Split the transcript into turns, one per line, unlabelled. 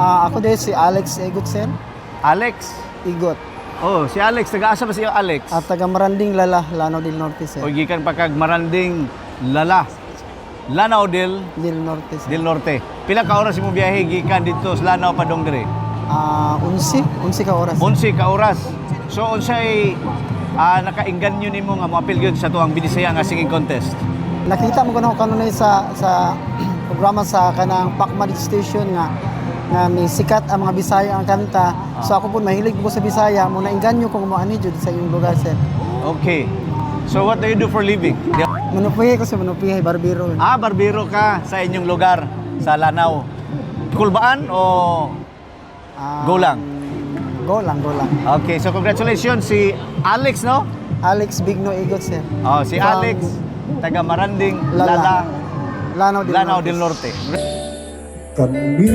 Ah, ako din si Alex Igot, sir.
Alex.
Igot.
Oh, si Alex, taga-asa ba siya, Alex?
At taga Maranding Lala, Lanao del Norte, sir.
O gikan pa kag Maranding Lala. Lanao del
Del Norte, sir.
del Norte. Pila ka oras imong biyahe gikan dito sa Lanao padong diri?
Ah, 11, 11 ka oras.
11 ka oras. So unsay nakainganyo nimo nga moapil gyud sa tuang Binisaya nga singing contest?
Nakita mo ko na ako kanunay sa programa sa kanang Pacman Station nga nga ni sikat ang mga Bisaya ang kanta. So ako po mahilig ko sa Bisaya, mo nainganyo ko mo ani jud sa inyong lugar, sir.
Okay. So what do you do for living?
Manupihay ko sa manupihay, barbero.
Ah, barbero ka sa inyong lugar sa Lanao. Kulbaan o
Ah,
go lang?
Go lang, go lang.
Okay, so congratulations si Alex, no?
Alex Bigno Igot, sir.
Oh, si
From
Alex taga Maranding
Lala.
Lala,
Lanao del
Lanao
Norte.
del Norte.
Kami